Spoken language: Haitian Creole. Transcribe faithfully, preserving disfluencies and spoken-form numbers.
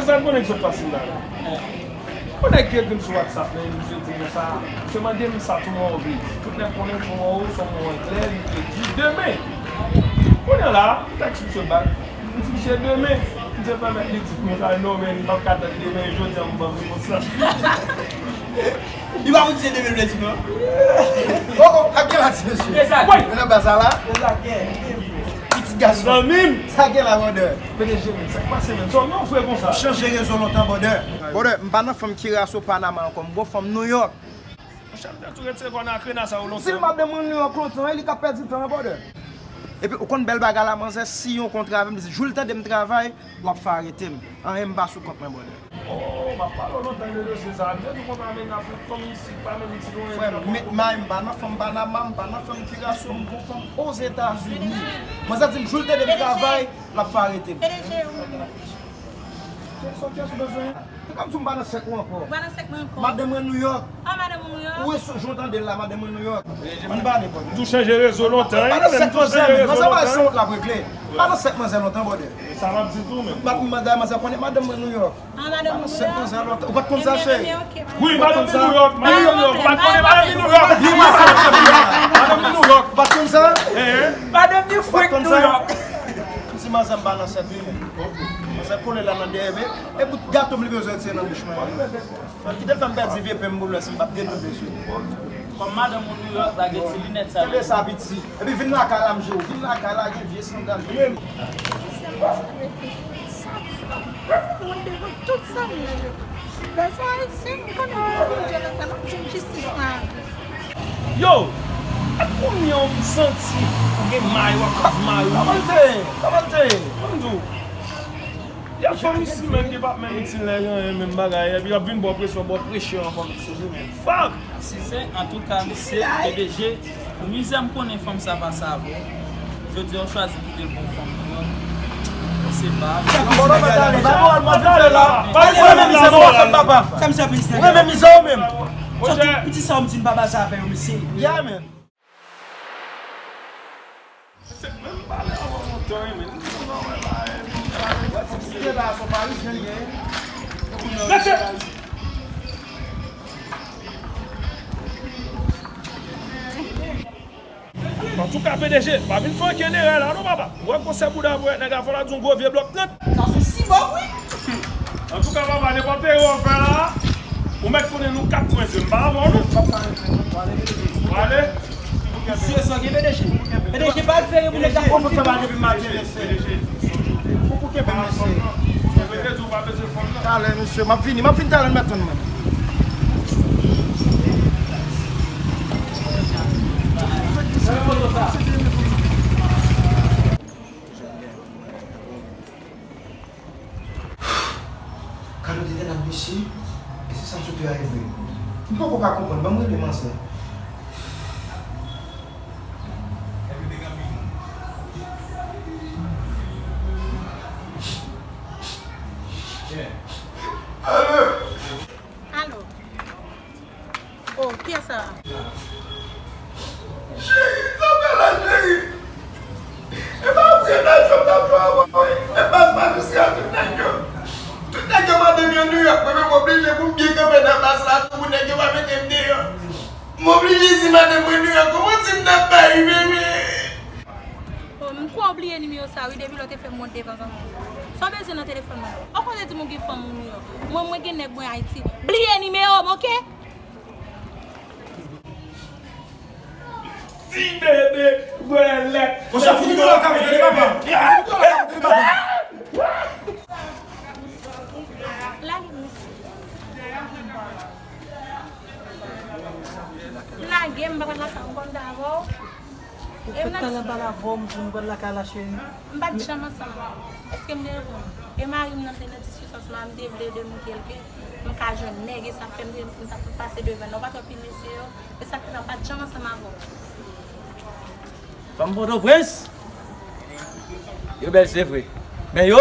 Sa m konnen ki sot pase m la. Yon nèg ki ekri m sou WhatsApp, men misye di m sa, misye mande m sa tou mò ou vle di. Tout nèg konnen tou mò ou, son mo an klè, li vle di demen. Kounye a la, m tèks misye bak. M di misye demen. Misye pèmèt li di m sa, non, men m p ap ka tann demen, jodi a m ban repons la. Li pa pou di se demen l vle di non. Oh, oh, ak gen la ti mesye. Mwen nan baz la. Pitit gason. Zanmi m. Sa gen la, brother? P D G, men, sa k pase, men? Sa w nan fre konsa? M chanje rezo lontan, brother. Brother, m pa nan fanm ki raso Panama ankò, m gon fanm New York. Monchè, m te tou retire kò nan akrena sa yo lontan. Si l madanm mwen New York lontan, e li k ap pèdi tan, brother. Epi, ou konn bèl bagay la, manzè, si yon kontra avè m, jou l tande m travay, l ap fè arete m. Anyen m pa sou kont mwen, brother. Oh, m ap pale w lontan de dosye sa a. M te tou konn amenn afè fanm isit, pa menm isit, non. Frè m, met may, m pa nan fanm Panama, m pa nan fanm ki raso, m gon fanm Ozetazini. Manzè di m, jou l tande m travay, l ap fè arete m. P D G, ou menm. Kiyès ou, kiyès ou bezwen? Se kòmsi m pa nan sèk ou ankò. Ou pa nan sèk mwen ankò. Madanm mwen New York. Ah, madanm ou New York? Ou wè, jan w tande l la, madanm mwen New York. Ann pale, brother. M tou chanje rezo lontan, wi, men m tou chanje rezo lontan. Manzè pa sanwont l ap regle. M pa nan sèk manzè lontan, brother. Sa m ap di tou, men. M ap mande manzè konnen madanm mwen New York. Ah, madanm ou New York? Ou pa t konn sa, cheri? Wi, madanm li New York, madanm li New York. Ou pa t konnen madanm li New York? Madanm li New York. Ou pa t konn sa? Madanm li frenk New York. M di manzè m pa nan sèk li, men. Manzè kole la nan dèyè, men e bout gato m li bezwen retire nan bouch mwen. Kite l fè m pèdi vye pen m pou lè si m p ap detounen sou li. Kòm madanm ou New York, lage ti linèt sa. Tande sa, piti. Epi vin lakay la, m jere w. Vin lakay la, gen vye sandal, vye. Sa fè mwen devan tout sa m ye. Bezwen Ayisyen, m konnen mwen Bondye nan tèlman m jwenn jistis mwen. Yo, ak kounye a w santi ou gen may, w ap bat may ou. Kòman l te ye? Kòman l te ye? Ban m di w. Y ap fanm isi menm ki p ap menm itil nèg anyen, menm bagay, epi y ap vin ba w presyon, ba w presyon an fanm isi tou, men. Fuck! Sincère, antouka, mesye, P D G, pou mizè m konnen fanm sa pase avè w, jodi a w chwazi kite l pou yon fanm New York. Se pa. Ou renmen mizè, ou pa fanm papa. Ou renmen mizè ou menm. Sòti piti sa w di m pa pase avè yo, mesye. Yeah, man. Se menm pale avè w lontan, wi, men. Antouka, P D G, pa vin fè okenn erè la non, papa. Ou wè gwosè bouda, ou wè nèg la fò la di yon gwo vye blòk trant. Sa sou sibòk, wi. Antouka, papa, nenpòt erè w fè la, ou mèt konnen nou k ap kwenze. M pa avè w non. Prale. Mesye, sa gen P D G. P D G pa fè pou nèg la fè. Pou kenbe mesye. Talè, mesye, m ap vini, m ap vin talè, m mèt tann mwen. Kado te tèt ap mesye, e se sa m sot rive. M poko ka konprann, ban m rele manzè. Alo. Alo. Oh, kiyès sa? Cheri, sa fè la, cheri. E pa vre, nèg yo t ap jwe avè w, wi. E baz majistra tout nèg yo. Tout nèg yo mande m yo New York, mwen menm m oblije pou m byen kanpe nan baz la tou pou nèg yo pa mete m deyò. M oblije di madanm mwen New York, kòman di m n ap bay, bebe? Oh, m kwè w bliye nimewo sa, wi, depi lè w te fè m wont devan zanmi w. Sa w bezwen nan telefòn mwen? Ou konnen di m ou gen fanm ou New York. Mwen, mwen gen nèg mwen Ayiti. Bliye nimewo m, oke? Ti bebe, bwè lèt. Monchè, fini dolo kamo, tande papa. Fini dolo kamo, tande papa. Lage m isi. Lage m, m pa konn la sa, m konn ta avè w. Ou fèk talè m pale avè w, m di m pral lakay la, cheri. M pa t janm ansanm avè w. Èske m te reponn ou? E mari m nan te nan diskisyon sou mwen, m te vle demontre l ke m ka jwenn nèg, e sa fè m te, m t ap pase devan nan. Ou pa t wè pil mesye yo? E sa k fè sa m pa t janm ansanm avè w. Fanm Pòtoprens, yo bèl se vre. Men yo,